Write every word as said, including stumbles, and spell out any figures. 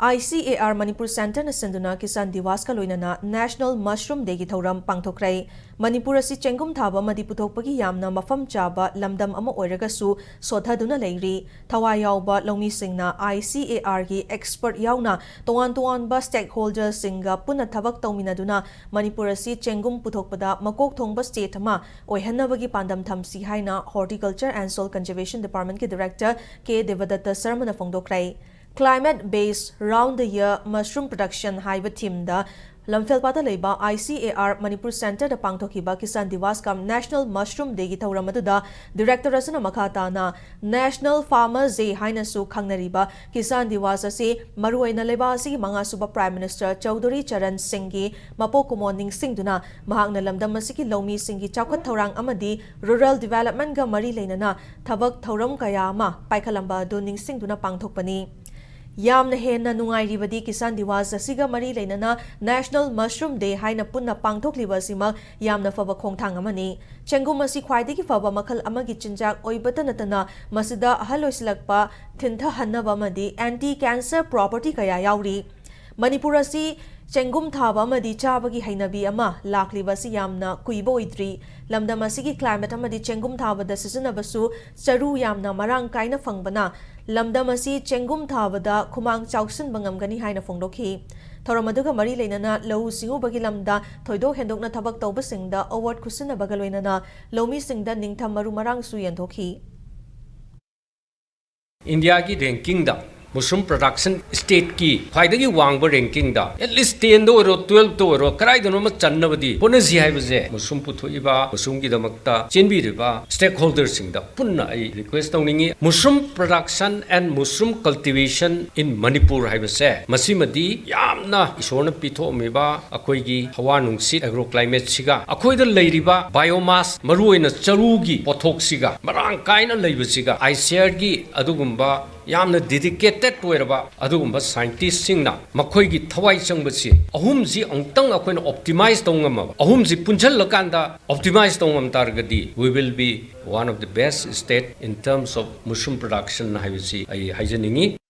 I C A R Manipur Centreꯅ ꯁꯤꯟꯗꯨꯅ ꯀꯤꯁꯥꯟ ꯗꯤꯋꯥꯁꯀ ꯂꯣꯏꯅꯅ National Mushroom Dayꯒꯤ ꯊꯧꯔꯝ ꯄꯥꯡꯊꯣꯛꯈ꯭ꯔꯦ꯫ ꯃꯅꯤꯄꯨꯔ ꯑꯁꯤ ꯆꯦꯡꯒꯨꯝ ꯊꯥꯕ ꯑꯃꯗꯤ ꯄꯨꯊꯣꯛꯄꯒꯤ ꯌꯥꯝꯅ ꯃꯐꯝ ꯆꯥꯕ ꯂꯝꯗꯝ ꯑꯃ ꯑꯣꯏꯔꯒꯁꯨ ꯁꯣꯊꯗꯨꯅ ꯂꯩꯔꯤ꯫ ꯊꯋꯥꯏ ꯌꯥꯎꯕ ꯂꯧꯃꯤꯁꯤꯡꯅ I C A Rꯒꯤ expert ꯌꯥꯎꯅ ꯇꯣꯉꯥꯟ ꯇꯣꯉꯥꯟꯕ stakeholderꯁꯤꯡꯒ ꯄꯨꯟꯅ ꯊꯕꯛ ꯇꯧꯃꯤꯟꯅꯗꯨꯅ ꯃꯅꯤꯄꯨꯔ ꯑꯁꯤ ꯆꯦꯡꯒꯨꯝ ꯄꯨꯊꯣꯛꯄꯗ ꯃꯀꯣꯛ ꯊꯣꯡꯕ state ꯑꯃ ꯑꯣꯏꯍꯟꯅꯕꯒꯤ ꯄꯥꯟꯗꯝ ꯊꯝꯁꯤ ꯍꯥꯏꯅ Horticulture and Soil Conservation Departmentꯀꯤ Director K ꯗꯦꯕꯗꯠꯇ ꯁꯔꯃꯅ ꯐꯣꯡꯗꯣꯛꯈ꯭ꯔꯦ꯫ Climate Based Round the Year Mushroom Production ꯍꯥꯏꯕ themeꯗ ꯂꯝꯐꯦꯜꯄꯥꯠꯇ ꯂꯩꯕ I C A R Manipur Centreꯗ ꯄꯥꯡꯊꯣꯛꯈꯤꯕ ꯀꯤꯁꯥꯟ ꯗꯤꯋꯥꯁ ꯀꯝ National Mushroom Dayꯒꯤ ꯊꯧꯔꯝ ꯑꯗꯨꯗ director ꯑꯁꯤꯅ ꯃꯈꯥ ꯇꯥꯅ National Farmers Day ꯍꯥꯏꯅꯁꯨ ꯈꯪꯅꯔꯤꯕ ꯀꯤꯁꯥꯟ ꯗꯤꯋꯥꯁ ꯑꯁꯤ ꯃꯔꯨꯑꯣꯏꯅ ꯂꯩꯕꯥꯛ ꯑꯁꯤꯒꯤ ꯃꯉꯥꯁꯨꯕ Prime Minister ꯆꯧꯙꯨꯔꯤ ꯆꯔꯟ ꯁꯤꯡꯒꯤ ꯃꯄꯣꯛ ꯀꯨꯝꯑꯣꯟ ꯅꯤꯡꯁꯤꯡꯗꯨꯅ ꯃꯍꯥꯛꯅ ꯂꯝꯗꯝ ꯑꯁꯤꯒꯤ ꯂꯧꯃꯤꯁꯤꯡꯒꯤ ꯆꯥꯎꯈꯠ ꯊꯧꯔꯥꯡ ꯑꯃꯗꯤ rural developmentꯒ ꯃꯔꯤ ꯂꯩꯅꯅ ꯊꯕꯛ ꯊꯧꯔꯝ ꯀꯌꯥ ꯑꯃ ꯄꯥꯏꯈꯠꯂꯝꯕ ꯑꯗꯨ ꯅꯤꯡꯁꯤꯡꯗꯨꯅ ꯄꯥꯡꯊꯣꯛꯄꯅꯤ꯫ ꯌꯥꯝꯅ ꯍꯦꯟꯅ ꯅꯨꯡꯉꯥꯏꯔꯤꯕꯗꯤ ꯀꯤꯁꯥꯟ ꯗꯤꯋꯥꯁ ꯑꯁꯤꯒ ꯃꯔꯤ ꯂꯩꯅꯅ National Mushroom Day ꯍꯥꯏꯅ ꯄꯨꯟꯅ ꯄꯥꯡꯊꯣꯛꯂꯤꯕ ꯑꯁꯤꯃꯛ ꯌꯥꯝꯅ ꯐꯕ ꯈꯣꯡꯊꯥꯡ ꯑꯃꯅꯤ꯫ ꯆꯦꯡꯒꯨꯝ ꯑꯁꯤ ꯈ꯭ꯋꯥꯏꯗꯒꯤ ꯐꯕ ꯃꯈꯜ ꯑꯃꯒꯤ ꯆꯤꯟꯖꯥꯛ ꯑꯣꯏꯕꯇ ꯅꯠꯇꯅ ꯃꯁꯤꯗ ꯑꯍꯜ ꯑꯣꯏꯁꯤꯜꯂꯛꯄ ꯊꯤꯟꯊꯍꯟꯅꯕ ꯑꯃꯗꯤ anti cancer property ꯀꯌꯥ ꯌꯥꯎꯔꯤ꯫ ꯃꯅꯤꯄꯨꯔ ꯑꯁꯤ ꯆꯦꯡꯒꯨꯝ ꯊꯥꯕ ꯑꯃꯗꯤ ꯆꯥꯕꯒꯤ ꯍꯩꯅꯕꯤ ꯑꯃ ꯂꯥꯛꯂꯤꯕ ꯑꯁꯤ ꯌꯥꯝꯅ ꯀꯨꯏꯕ ꯑꯣꯏꯗ꯭ꯔꯤ꯫ ꯂꯝꯗꯝ ꯑꯁꯤꯒꯤ climate ꯑꯃꯗꯤ ꯆꯦꯡꯒꯨꯝ ꯊꯥꯕꯗ ꯁꯤꯖꯤꯟꯅꯕꯁꯨ ꯆꯔꯨ ꯌꯥꯝꯅ ꯃꯔꯥꯡ ꯀꯥꯏꯅ ꯐꯪꯕꯅ ꯂꯝꯗꯝ ꯑꯁꯤ ꯆꯦꯡꯒꯨꯝ ꯊꯥꯕꯗ ꯈꯨꯃꯥꯡ ꯆꯥꯎꯁꯤꯟꯕ ꯉꯝꯒꯅꯤ ꯍꯥꯏꯅ ꯐꯣꯡꯗꯣꯛꯈꯤ꯫ ꯊꯧꯔꯝ ꯑꯗꯨꯒ ꯃꯔꯤ ꯂꯩꯅꯅ ꯂꯧꯎ ꯁꯤꯡꯎꯕꯒꯤ ꯂꯝꯗ ꯊꯣꯏꯗꯣꯛ ꯍꯦꯟꯗꯣꯛꯅ ꯊꯕꯛ ꯇꯧꯕꯁꯤꯡꯗ award ꯈꯨꯠꯁꯤꯟꯅꯕꯒ ꯂꯣꯏꯅꯅ ꯂꯧꯃꯤꯁꯤꯡꯗ ꯅꯤꯡꯊꯝ ꯃꯔꯨ ꯃꯔꯥꯡꯁꯨ ꯌꯦꯟꯊꯣꯛꯈꯤ꯫ ꯏꯟꯗꯤꯌꯥꯒꯤ rankingꯗ mushroom production stateꯀꯤ ꯈ꯭ꯋꯥꯏꯗꯒꯤ ꯋꯥꯡꯕ rankingꯗ at least tenꯗ ꯑꯣꯏꯔꯣ, twelveꯇ ꯑꯣꯏꯔꯣ, ꯀꯗꯥꯏꯗꯅꯣꯃ ꯆꯟꯅꯕꯗꯤ ꯍꯣꯠꯅꯁꯤ ꯍꯥꯏꯕꯁꯦ mushroom ꯄꯨꯊꯣꯛꯏꯕ, mushroomꯒꯤꯗꯃꯛꯇ ꯆꯦꯟꯕꯤꯔꯤꯕ stakeholderꯁꯤꯡꯗ ꯄꯨꯟꯅ ꯑꯩ request ꯇꯧꯅꯤꯡꯉꯤ꯫ Mushroom production and mushroom cultivation in Manipur ꯍꯥꯏꯕꯁꯦ ꯃꯁꯤꯃꯗꯤ ꯌꯥꯝꯅ ꯏꯁꯣꯔꯅ ꯄꯤꯊꯣꯛꯑꯝꯃꯤꯕ ꯑꯩꯈꯣꯏꯒꯤ ꯍꯋꯥ ꯅꯨꯡꯁꯤꯠ agroclimateꯁꯤꯒ ꯑꯩꯈꯣꯏꯗ ꯂꯩꯔꯤꯕ biomass, ꯃꯔꯨꯑꯣꯏꯅ ꯆꯔꯨꯒꯤ ꯄꯣꯠꯊꯣꯛꯁꯤꯒ ꯃꯔꯥꯡ ꯀꯥꯏꯅ ꯂꯩꯕꯁꯤꯒ ICARꯒꯤ ꯑꯗꯨꯒꯨꯝꯕ ꯌꯥꯝꯅ dedicated ꯑꯣꯏꯔꯕ ꯑꯗꯨꯒꯨꯝꯕ scientistꯁꯤꯡꯅ ꯃꯈꯣꯏꯒꯤ ꯊꯋꯥꯏ ꯆꯪꯕꯁꯤ ꯑꯍꯨꯝꯁꯤ ꯑꯃꯨꯛꯇꯪ ꯑꯩꯈꯣꯏꯅ optimize ꯇꯧ ꯉꯝꯃꯕ, ꯑꯍꯨꯝꯁꯤ ꯄꯨꯟꯁꯤꯜꯂꯀꯥꯟꯗ optimize ꯇꯧ ꯉꯝ ꯇꯥꯔꯒꯗꯤ we will be one of the best state in terms of mushroom production ꯍꯥꯏꯕꯁꯤ ꯑꯩ ꯍꯥꯏꯖꯅꯤꯡꯉꯤ꯫